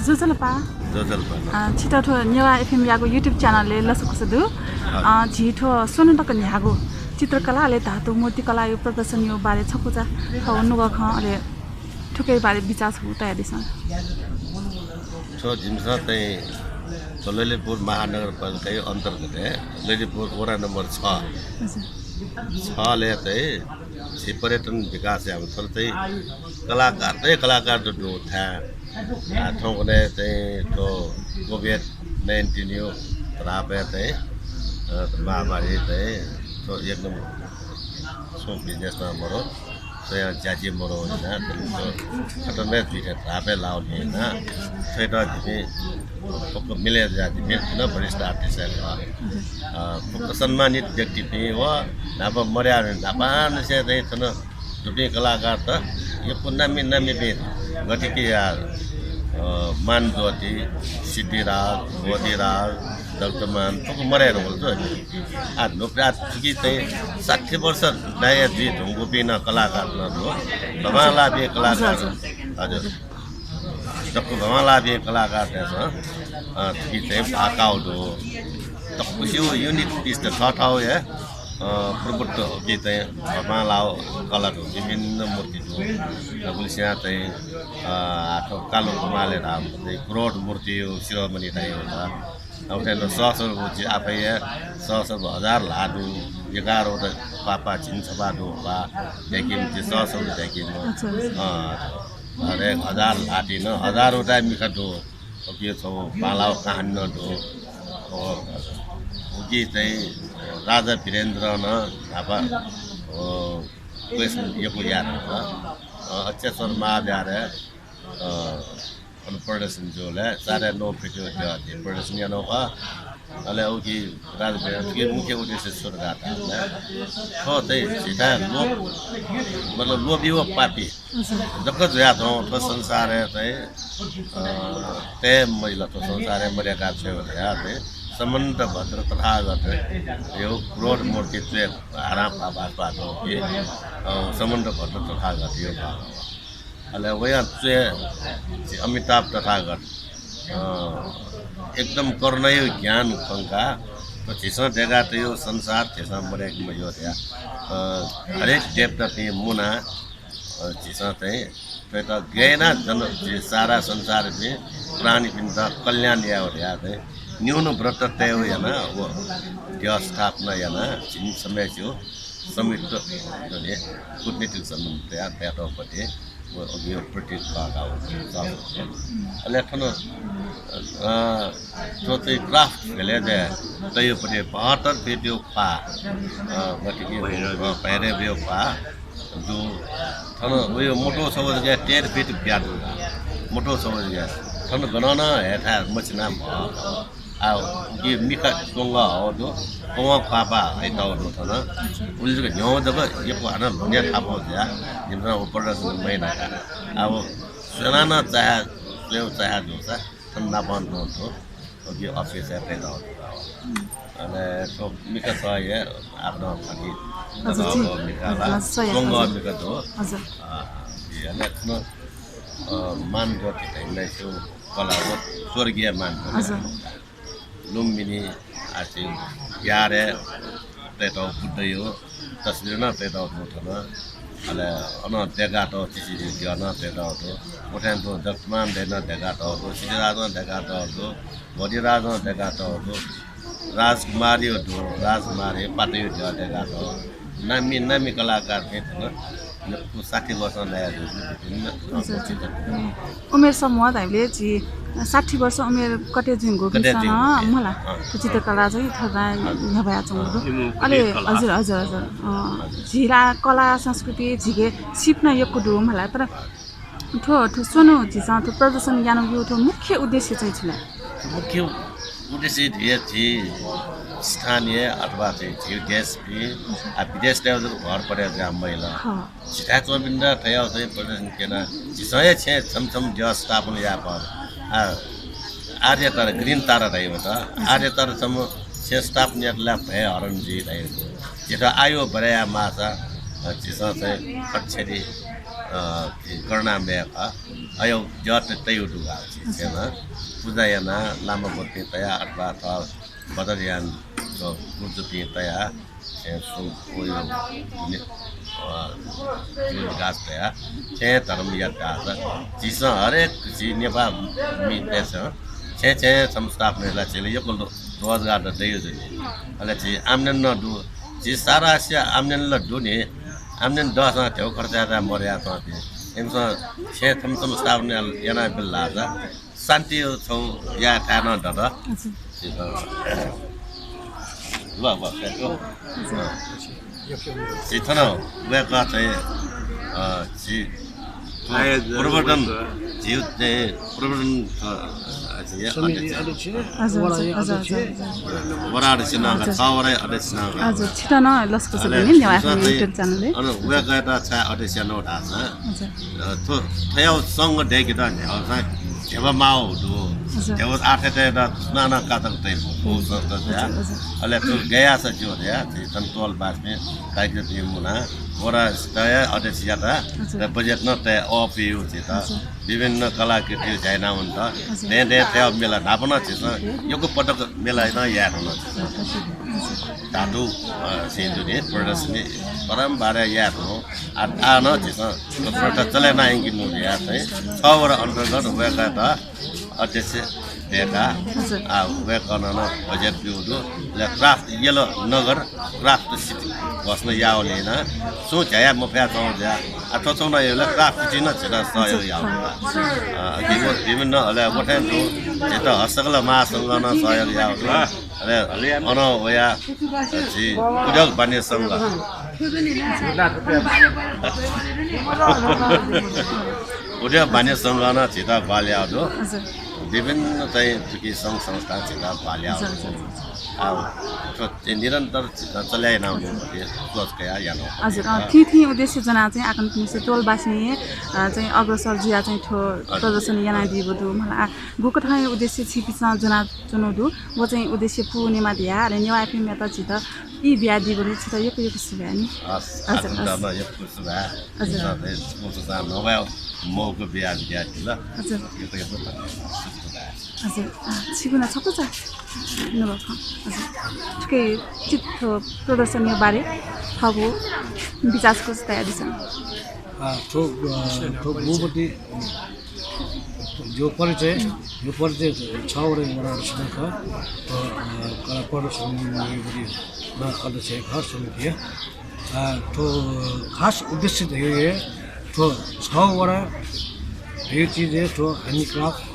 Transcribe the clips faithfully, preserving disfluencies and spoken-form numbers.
ज्वजलपा। ज्वजलपा। अ, छितः थ्व नेवाः एफएमयागु YouTube च्यानलय् लसकुस दु। अ, झी थ्व स्वन्हु तक न्ह्याःगु चित्रकला अले धातु मूर्तिकलाया प्रदर्शनया बारे छकूचा थःगु नुगः खँ अले थुकिया बारे बिचाः छकू तयादिसँ। थ्व जिमिसं चाहिँ थ्व ललितपुर महानगरपालिकाया अन्तर्गत ललितपुर वडा नम्बर छ। हजुर। छलय् चाहिँ झी पर्यटन विकास यायेमाः। थन चाहिँ कलाकार, चाहिँ कलाकार दु, दु थाय्। आ, थौंकन्हय् चाहिँ थ्व COVID nineteen यो ध्रापय् चाहिँ, अ, महामारी चाहिँ थ्व एकदम छुं business नं मरु, स्वयां ज्याझ्वः मरु याना, खतम हे जुइ थें ध्रापय् लाःगु याना। थ्वयात जिपिं फुक्क मिले जुयाः जिपिं थन वरिष्ठ artist खः। अ, फुक्क सम्मानित व्यक्तिपिं व न्हापा मर्याः न्हापांनिसें चाहिँ थन दुपिं कलाकारत यक्व नामी नामीपिं गथे कि यार, अ, मानज्योति, सिद्धिराज, बोधिराज, दग्धमान, फुक्क मरय् धुंकल। आ, न्हुप्रा थुकी चाहिँ साठी वर्ष दायाः जुइ धुंकूपिं नं कलाकार नं दु। भमालापिं कलाकार, हजुर, हजुर। दक्व भमालापिं कलाकारतय्सं, अ, थुकी चाहिँ भाकाउ दु। दक्वसिउ unique piece त थःथःउ हे, अ, प्रभुत्व कि चाहिँ भमालाउ कला दु, विभिन्न मूर्ति दु। दक्वसिया चाहिँ, अ, आथो कालो भमाले धाम चाहिँ क्रोध मूर्ति शिरोमणि धाइ होला। अब चाहिँ सहस्र आफै सहस्र हजार ल्हाः दु, एघारवटा पापा झिंछपा दु, पा देखिम चाहिँ सहस्र देखिम। अच्छा। अ, हरेक हजार ल्हातिन हजारवटा मिखा दु। उकी छौ बांलाउ कहानी नं दु। अ, उकी चाहिँ राजा वीरेन्द्र नं न्हापा, अ, question यक्व याना। अ, अक्षेश्वर महाविहार, अ, अन प्रदर्शन जुल, साढे नौ फिट प्रदर्शन याना। अले उकी राजभैरवके मुख्य उद्देश्य स्वर्ग आता। थ्व चाहिँ झीथाय् लोप, मतलब लोभी व पापी जक जुयाच्वं थ्व संसारय् चाहिँ, अ, तये मजिल, थ्व संसारय् मदय्का छ्वये धयाः चाहिँ समन्तभद्र तथागत यो क्रोध मूर्ति च्वय् हारां पापास पातौं कि, अ, समन्तभद्र तथागत यो भाग। अले वया च्वय् अमिताभ तथागत, अ, एकदम करुणायो ज्ञान खंका, त झीसं देगा त यो संसार झीसं मदय्के मज्यू धया। अ, हरेक देवतापिं मुना, अ, झीसं चाहिँ थ्वयात गय् याना जन झी सारा संसारपिं प्राणीपिन्त कल्याण याये धया चाहिँ न्यून व्रत तयेउ याना व द्यः स्थापना याना झिंछम्हय् झीउ संयुक्त कूटनीतिक सम्बन्ध तया तयातःगु पति व अघि प्रतीक खः का व। अले थन, अ, थ्व चाहिँ craft भेले दे तयो पति बहत्तर फिट यो ख्वाः, अ, गतिकि, अ, भैरव यो ख्वाः दु। थन वयो मोटो छगू जग्गा तेह्र फिट ब्या दु। मोटो छगू जग्गा। थन गनं नं हय् थाय् मछिना म्ह। आ, उकी मिखा च्वंगः हः दु, कवं ख्वाःपाः हय् तः दु थन। उलि जक न्ह्यः जक यक्व हानं ल्हुने थापौ जुया, जिमिसं व प्रदर्शन मयाना का। अब स्वयां नं चाहे, स्वयेउ चाहे जूसा थन नापं तुं दु। उकी अफिसय् तयेतः दु। अले थ्व मिखा सः हे आपालं थकी हजुर, जी। मिखा ला, हजुर, सय, च्वंगः हजुर। मिखा दु। हजुर। अ, अले थन, अ, मानज्योति धइम्हय्सिउ कला व स्वर्गीय मानज्योति। हजुर। लुम्बिनी आः झी बिहारय् तयेतः बुद्धयो तस्बिर नं तयेतः दु थन। अले अन देगातः चिचिरि द्यः नं तयेतः दु। उथें तुं दग्धमान दय् नं देगातः दु। सिद्धिराज नं देगातः दु। बोधिराज नं देगातः दु। राजकुमारयो दु। राजकुमारयो पातयो द्यः देगातः दु। नामी नामी कलाकारपिं थन यक्व साठी वर्ष लाया जुल। विभिन्न हजुर, हजुर। उमेर समूह धाइबलय् झी साठी वर्ष उमेर कटे जुइगु कटे बिसां जुइगु, नं मला। अँ। थ्व चित्रकला चाहिँ थर्ना न्ह्यब्वया च्वंगु दु। अँ। अले, हजुर, हजुर, हजुर। अँ, झी ला कला संस्कृति झीके सिप नं यक्व दु मला, तर थ्व, थ्व स्वन्हु झीसं थ्व प्रदर्शन यानागु थ्व मुख्य उद्देश्य चाहिँ छु ला? मुख्य उद्देश्य धया झी स्थानीय अथवा चाहिँ झी देशपिं, आ, विदेशतय् जक भर परे जुया मजिल। खः। झीथाय् च्वंपिन्त थ्व चाहिँ प्रदर्शन क्यना, झीसं हे छेँ छम्ह छम्ह द्यः स्थापना याये फत। आ, आर्य तारा, ग्रीन तारा धाइ मत। आर्य तारा छम्ह छेँ स्थापना यायेत ला भय हरण जुइ धाइ। झीथाय् आयु बढे याये माःसा, अ, झीसं चाहिँ कक्षेरी अ, गणना मयाः खः। अय् ज्या त तयु दु गाल छि। छेँ नं पुजा याना लामा बत्ती तया अथवा थः बदर यान गुरुजुपिं तया छेँ सुं कोयो ने-, अ, जुल गास तया छेँ धर्म यात धाःसा झीसं हरेक झी नेपाल मितय्सं छेँ छेँ संस्थापना याना झीला यक्व लो-, रोजगार त दयु जुइ। अले झी आम्दानी नं दु। झी सारा आसिया आम्दानी ला दु नि। आम्दानी दःसां धेउ खर्च यात मरया च्वंपिं। इमिसं छेँ थम्थम स्थापना यानाबिल धाःसा शान्ति छौ या थाय् नं दत। अच्छा। व, व, व। अच्छा। झी थन वय्कः चाहिँ, अ, झी आयोजन प्रवर्तन, वय्कः। झी चाहिँ प्रवर्तन, अ, अध्यक्ष। समिति अध्यक्ष, हजुर, वडा हजुर, अध्यक्ष। हजुर, हजुर। वडा अध्यक्ष नं, हजुर। छ वडा अध्यक्ष नं। हजुर, छित नं लसकुस अले, नि नेवाः झीसं चाहिँ, YouTube channel-य्। अन वय्कःयात छाय् अध्यक्ष यानाव धाःसा, हजुर। अ, थ्व, थ्वया संघ दय्केत न्ह्याःसां धेबा माव दु। हजुर। धेबा आठय् तयेत सुनानं कातक तइ मखु, हजुर। संस्था हजुर, हजुर। अले थ्व गयासा ज्यू धया, झी थन तोलबासिपिं कार्यकर्ता मुना, वडा स्तरीय अध्यक्ष यात, हजुर। र बजेट नं तय अपियु झीत। हजुर। विभिन्न कलाकृति झ्याइना वन्त। हजुर। दँय् दँय् थ्वया मेला न्हापा नं झीसं यक्व पटक मेला नं याये धुन। हजुर। धातु, अ, सिन्धुने प्रदर्शनी परम्परा याये धुन। आ, आ नं झीसं प्रथा चले ना यंके नु या चाहिँ छ वडा अन्तर्गत वय्कःयात अध्यक्ष दय्का, हजुर। आ, वय्कलं नं बजेट ब्यू दु। ले craft yellow नगर craft city घोषणा यावल याना। सुं झ्याया मफया चौ झ्या। आ, थ्व चौ न यले craft city न झीत सहयोग यावल। अ, विभिन्न, विभिन्न अले वथें दु झीत हस्तकला महासंघ नं सहयोग यावल। अले अन वया झी उद्योग वाणिज्य संघ। उद्योग वाणिज्य संघ नं झीत ग्वाहालि याव दु। हजुर। विभिन्न चाहिँ थुकी संघ संस्था झीत ग्वाहालि याव दु। हजुर, हजुर, हजुर। आ, थ्व चाहिँ निरन्तर झीत चले याना वने धइगु सोच कया याना। हजुर, अ, थी थी उद्देश्य ज्वना चाहिँ आकन पिनिसे तोलबासिं, अ, चाहिँ अग्रसर जुया चाहिँ थ्व हजुर। प्रदर्शन यानादीगु दु। मला, आ, गुकथं उद्देश्य छिपिसं ज्वना च्वनु दु, व चाहिँ उद्देश्य पूवनेमा धया, अले नेवाः एफएमयात झीत ई बियादीगु दु, छित यक्व यक्व सुभाय् नि। हस्, हजुर, आजु हस्। दन यक्व सुभाय्। हजुर। झीसं चाहिँ स्पोन्सर नवाये मौका बिया बिया दिल। हजुर। यक्व यक्व धन्यवाद। हजुर, आ, छिगु नं छकूचा नुगः खँ। हजुर। थुकी चित्र प्रदर्शनया बारे थःगु विचार कुछ तयादिसँ। आ, थ्व, आ, थ्व गुपति जो परिचय, जो परिचय छ वडा वडा अध्यक्ष खः, थ्व, अ, कला प्रदर्शन समिति नं अध्यक्ष खः समिति। अ, थ्व खास उद्देश्य धइगु हे थ्व छ वडा धइगु चिज हे थ्व handicraft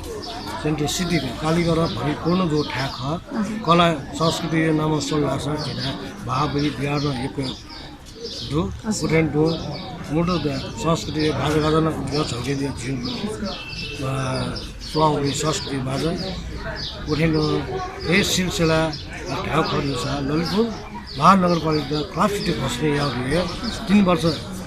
central city कालिगढ भरिपूर्ण जो थाय् खः। कला संस्कृति नाम सोल्लासा झिना भाव बहि बिहार नं एक दु, हजुर। उथें दु, मुटु द-, संस्कृति बाजा गाजा नं उद्या झल्के दिया झिउ, अ, स्वांगु संस्कृति बाजा। उथें दु, हे सिलसिला, अ, धायेगु खः धाःसा ललितपुर महानगरपालिका craft city घोषणा याःगु हे तीन वर्ष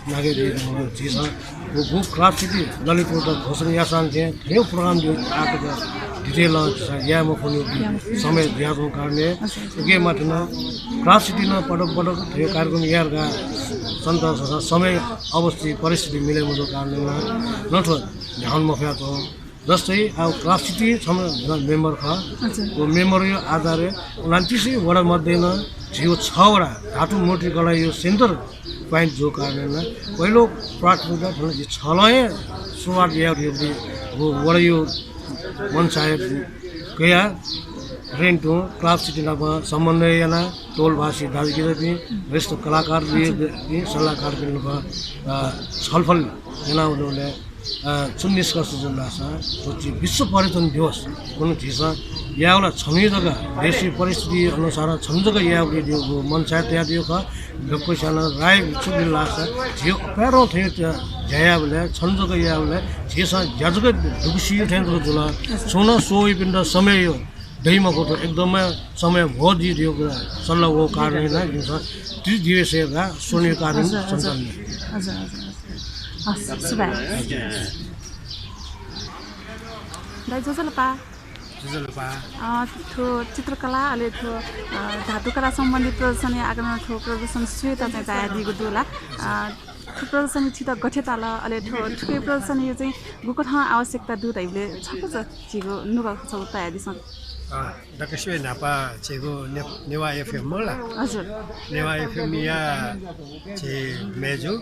नागे दिए झीसं व गु craft city ललितपुर त घोषणा याःसां थें थ्व program दु आक detail झीसं याये मफुनि समय दियाच्वंगु कारणले उके माथि नं craft city नं पटक पटक थ्व कार्यक्रम याये धकाः सन्त ससा समय अवस्थिति परिस्थिति मिले मजूगु कारणले नं नथ्व न्ह्याउन मफया च्वं। जस्तै अब craft city छम्ह member खः। हजुर। व member यो आधारय् उनन्तिस वडा मध्ये नं झीगु छ वडा धातु मूर्ति कलायो center point जूगु कारणले नं पहिलो प्राथमिकता थन झी छलं हे सुरुवात याये धुंकूगु वडायो मनसाय कयाः रेन्टु craft city नाप समन्वय यानाः तोलबासी दाजुकिजापिं, वरिष्ठ कलाकारपिं, सल्लाहकारपिं नाप, अ, छलफल यानाः वनेबलय्, अ, छु निष्कर्ष जुल धाःसा, थ्व झी विश्व पर्यटन दिवस कुन्हु झीसं यायेबलय् छन्हु जक देशीय परिस्थिति अनुसार छन्हु जक यायेगु मनसाय तयादीगु खः। दक्वस्यां नं राय छु बिल धाःसा झी अपाय्धं थ्व ज्या यायेबलय् छन्हु जक यायेबलय् झीसं ज्या जक दुगुसी थें जक जुल। छुं नं स्वइपिन्त समय यो दइ मखु, थ्व एकदमै समय भो जुइ धुंकूगु सल्लाह वःगु कारणं नं जिमिसं त्रिदिवसीय का स्वनियो कार्यक्रम हजुर, हजुर। सञ्चालन याना। हजुर, हजुर, हजुर। हस्, सुभाय्। हजुर। दाइ, ज्वजलपा। ज्वजलपा। अ, थ्व चित्रकला, अले थ्व, अ, धातुकला सम्बन्धी प्रदर्शनया आकलन थ्व प्रदर्शन स्वयेत चाहिँ झायादीगु दु ला। अ, थ्व प्रदर्शनी छितः गथे ताल, अले थ्व, थुकिया प्रदर्शनीया चाहिँ गुकथं आवश्यकता दु धइबलय् छकूचा झीगु नुगः छगू तयादिसँ। अ, दक्वसिबय् न्हापां झीगु ने-, नेवाः एफएम मला। हजुर। नेवाः एफएमया झी मय्जु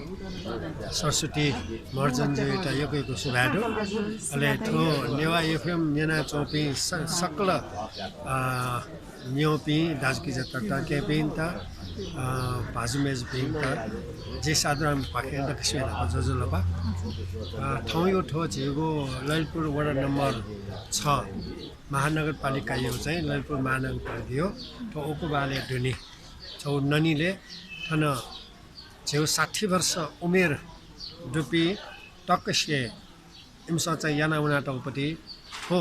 सरस्वती महर्जनजुयात यक्व यक्व सुभाय् दु। अले थ्व नेवाः एफएम न्यनाच्वंपिं स-, सकल, अ, न्यंपिं दाजुकिजा तताकेहेँपिन्त, अ, भाजु मय्जुपिन्त जि साधारण पाखें दक्वसिबय् न्हापा ज्वजलपा। अ, थौंया थ्व झीगु ललितपुर वडा नम्बर छ महानगरपालिकाया चाहिँ ललितपुर महानगरपालिकाया थ्व उकुबहालय् दुने छगू ननिलय् थन झीगु साठी वर्ष उमेर दुपिं तक्कसिके इमिसं चाहिँ याना वनातःगुपति थ्व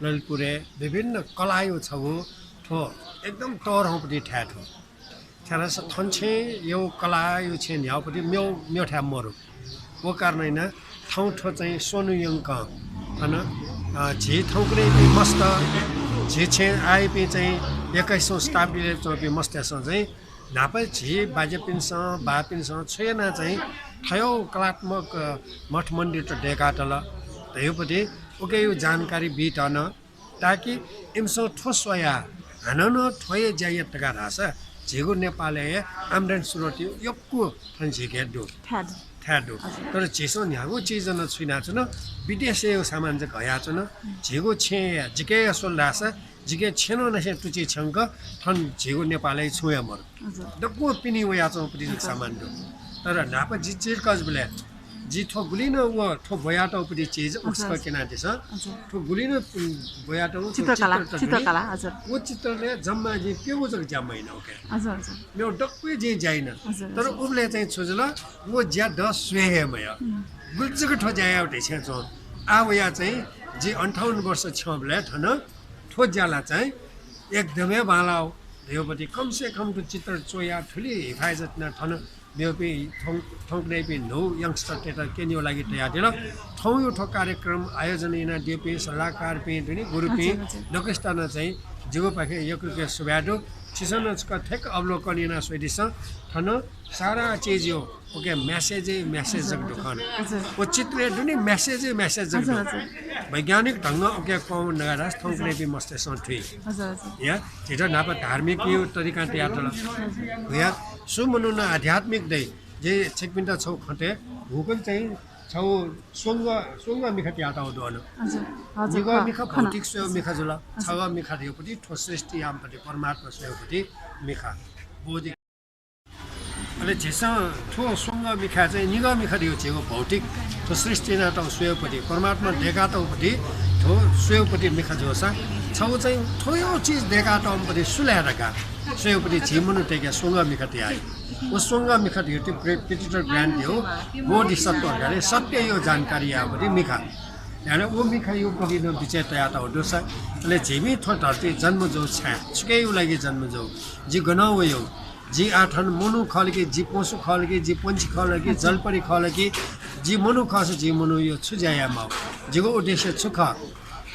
ललितपुरय् विभिन्न कलाया छगू थ्व एकदम तःधंगुपति थाय् थ्व। छाय्धाःसा थन छेँ यक्व कलाया छेँ न्ह्याःगुपति मेव, मेव थाय् मरु। व कारणं यानाः थौं थ्व चाहिँ स्वन्हु यंकं थन, अ, झी थौंकन्हय्‌पिं मस्त, झी छेँ आःयापिं चाहिँ एक्काइसौँ शताब्दीलय् च्वंपिं मस्तय्‌सं चाहिँ न्हापा झी बाज्यापिन्सं, बाःपिन्सं छु यानाः चाहिँ थज्याःगु कलात्मक, अ, मठ मन्दिरत दय्‌कातल धयागुपति उकिया जानकारी बीत नं, ताकि इमिसं थ्व स्वयाः हानं नं थ्व हे ज्या यात धकाः धाःसा झीगु नेपालय् हे आम्दानी स्रोत यक्व थन झीके दु। थाय् दु। थाय् दु। हजुर। तर झीसं न्ह्यागु चिज नं छु यानाच्वन, विदेशया सामान जक हयाच्वन। झीगु छेँया जिके हे स्वल धाःसा जिके छेँ नं नासें तुचि छ्यंक थन झीगु नेपालय् छुं हे मरु। हजुर। दक्व पिने वयाच्वंगुपति जक सामान दु। तर न्हापा जि चिर्कजबलय् जि थ्व गुलि नं व थ्व ब्वयातःगुपति चिज उक्सक क्यनादिसँ। हजुर। थ्व गुलि नं, उम्, ब्वयातःगु चित्रकला, चित्र त चित्रकला, दुनि। हजुर। व चित्रलय् जम्मा जिं प्यंगू जक ज्या याना उके। हजुर, हजुर। मेव दक्व हे जिं ज्या याना। हजुर, तर हजुर। उबलय् चाहिँ छु जुल, व ज्या द स्वये हे मयः। उम्। गुलि जक थ्व ज्या यायेगु धैछें च्वं। आः वयाः चाहिँ जि अन्ठाउन्न वर्ष छ्यंबलय् थन थ्व ज्या ला चाहिँ एकदम हे बांलाः धयागुपति कम से कम थ्व चित्र च्वयाः थुलि हिफाजत यानाः थन मेपिं थौं, थौंकन्हय्‌पिं न्हू youngster-तय्‌त क्यनेगु लागि तयादिल। थौंया थ्व कार्यक्रम आयोजना यानादीपिं सल्लाहकारपिं दुनि, गुरुपिं, हजुर, हजुर। दक्वसित नं चाहिँ जिगुपाखें यक्व यक्व सुभाय् दु। छिसं नं छकः थ्यंक अवलोकन यानाः स्वयादिसँ। थन सारा चिजया उके message हे message जक दु खन। हजुर। व चित्रय् दुनि message हे message जक दु। हजुर, हजुर। वैज्ञानिक ढंगं उके कं धकाः धाःसा थौंकन्हय्‌पिं मस्तय्‌सं थुइ। हजुर, हजुर। या, झीत न्हापा धार्मिकया तरिकां तयातल। हजुर। या, सु मनुखं आध्यात्मिक दइ, जिं छिकपिन्त छगू खँ धये, हुकन चाहिँ छगू स्वंगः, स्वंगः मिखा तयातःगु दु अन। हजुर, हजुर, निगः खः, मिखा खः न। भौतिक स्वयेगु मिखा जुल, हजुर। छगः मिखा धयागुपति थ्व सृष्टि याःम्हपति परमात्मा स्वयेगुपति मिखा। बौद्धिक अले झीसं थ्व स्वंगः मिखाय् चाहिँ निगः मिखा धयागु झीगु भौतिक थ्व सृष्टि यानातःगु स्वयेगुपति, परमात्मा दय्‌कातःगुपति थ्व स्वयेगुपति मिखा जूसा, छगू चाहिँ थ्व हे चिज दय्‌कातःम्हपति सु लय् धकाः स्वयेगुपति झी मनूतय्‌के स्वंगः मिखा तयाः। व स्वंगः मिखा धयागु प्रे-, पीटर ग्रान्टया बोधिसत्व धकाः सत्यया जानकारी याःगुपति मिखा। यानाः व मिखाया पति नं बिचय् तयातःगु दुसा, अले झीपिं थ्व धरतीइ जन्म जूगु छाय्, छुकिया लागि जन्म जूगु, जि गनं वयागु, जि आः थन मनू खः ला कि, जि पशु खः ला कि, जि पंक्षी खः ला कि, जलपरी खः ला कि, जि मनू खःसा जि मनूया छु ज्या यायेमाः, जिगु उद्देश्य छु खः,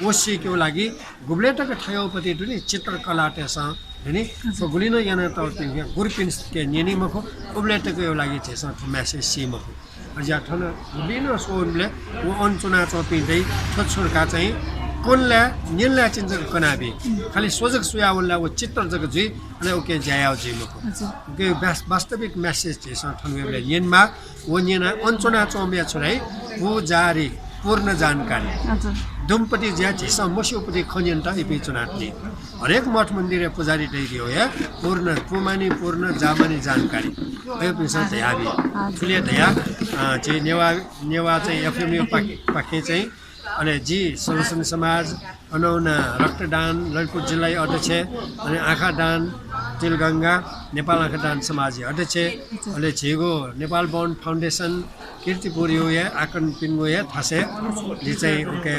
व सीकेगु लागि गुबलय् तक थज्याःगुपति दुनि चित्रकलातय्‌सं दुनि, थ्व गुलि नं यानातःपिं गुरुपिन्सके न्यनी मखु, उबलय् तकया लागि झीसं थ्व message सी मखु। अज्याः थन गुलि नं स्वंबलय् व अन च्वनाच्वंपिं दइ, थ्व छु धकाः चाहिँ क्वनलाये, न्यनलाये चिन्ह जक कनाबी। खालि स्व जक स्वयावल ला व चित्र जक जुइ, अले उके ज्या यायेगु जुइ मखु। हजुर। उके वास-, वास्तविक message झीसं थन वयेबलय् न्यनेमाः, व न्यनाः अन च्वनाच्वंबया छु धाइ, पुजारी, पूर्ण जानकारी। हजुर। दुम्हपति ज्या झीसं मस्यूपति खँ न्यनेत इपिं च्वनातनी। हरेक मठ मन्दिरय् पुजारी दइ धइगु हे पूर्ण, पुमानी पूर्ण, जामानी जानकारी। अय्‌पिन्सं धयाबी। हजुर। थुलि धया, अ, झी नेवाः, नेवाः चाहिँ एफएमया पाखे, पाखें चाहिँ, अले जि सनातनी समाज, अनौना रक्तदान, ललितपुर जिल्लाया अध्यक्ष, अले आँखा दान, तिलगंगा, नेपाल आँखा दान समाजया अध्यक्ष, अले झीगु नेपाल बौद्ध फाउन्डेसन, कीर्तिपुरया हे आकनपिनिगु हे थासय् जि चाहिँ उके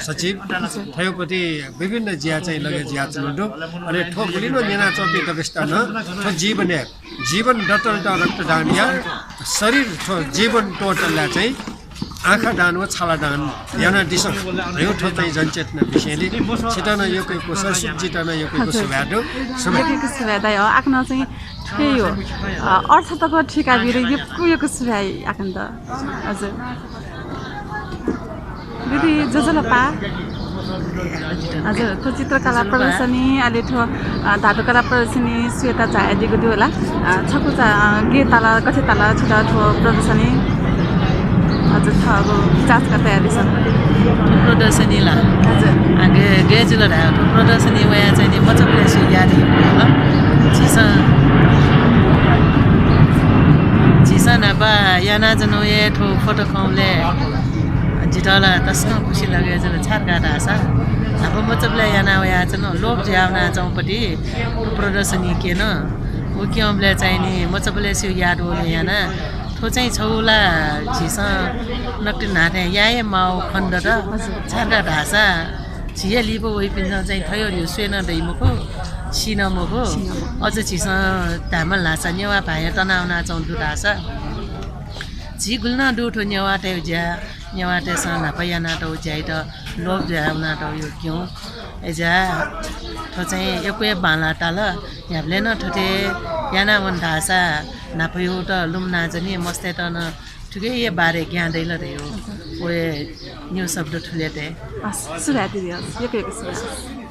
सचिव, थज्याःगुपति विभिन्न ज्या चाहिँ लगे जुयाच्वनागु दु। अले थ्व गुलि नं न्यनाच्वंपिं दक्वसित नं थ्व जीवनय् जीवन दतलेत रक्तदान या, शरीर थ्व जीवन त्वःतले चाहिँ आँखा दान व छाला दान यानादिसँ। धयो थ्व चाहिँ जनचेतना विषयले छितः नं यक्व यक्व सः, सित जितः नं यक्व यक्व हजुर। सुभाय् दु। सुभाय्। यक्व यक्व सुभाय् दाइ हो। आखनं चाहिँ थ्व यो, अ, अर्थ तक ठिका बिर यक्व यक्व सुभाय् आखन त। हजुर। दिदी, ज्वजलपा। हजुर, थ्व चित्रकला प्रदर्शनी, अले थ्व, अ, धातुकला प्रदर्शनी स्वयेत झायादीगु दु होला। अ, छकूचा, अ, गय् ताल, गथे ताल छितः थ्व प्रदर्शनी? हजुर, थःगु विचार कथं यादिसँ। प्रदर्शनी ला? हजुर। आ, गय्, गय् जुल धाये, थ्व प्रदर्शनी वया चाहिँ नि मचाबलय् स्वयादीगु दु होला। झीसं, झीसं न्हापा यानाच्वनागु हे थ्व फोटो खंबलय् जितः ला तसकं खुसी लगे जुल, छाय् धाःसा न्हापा मचाबलय् याना वयाच्वन, लोप जुया वनाच्वंपति प्रदर्शनी क्यन। व क्यंबलय् चाहिँ नि मचाबलय् स्वयादीगु याना। थ्व चाहिँ छगू ला झीसं नकतिनि न्हाय् याये माःगु खनेदत। छाय् धाःसा झीया लिपा वइपिन्सं चाहिँ थ्व यो स्वये नं दइ मखु, सी नं मखु। अझ झीसं धायेमाल धाःसा नेवाः भाय् तना वनाच्वंगु दु धाःसा झी गुलि नं दु थ्व नेवाःतय् ज्या, नेवाःतय्सं न्हापा यानातःगु ज्याइत लोप जुया वनातःगु यो क्यं। अय्‌जुया थ्व चाहिँ यक्व हे बांलाः ताल। न्ह्याबलें नं थथे याना वन धाःसा न्हापायात लुमनाच्वनी, मस्तय्त नं थुकिया बारे ज्ञान दइ ला धयो। व हे न्यू शब्द थुलि तये। हस्, सुभाय् दिदी, हस्, यक्व यक्व सुभाय्।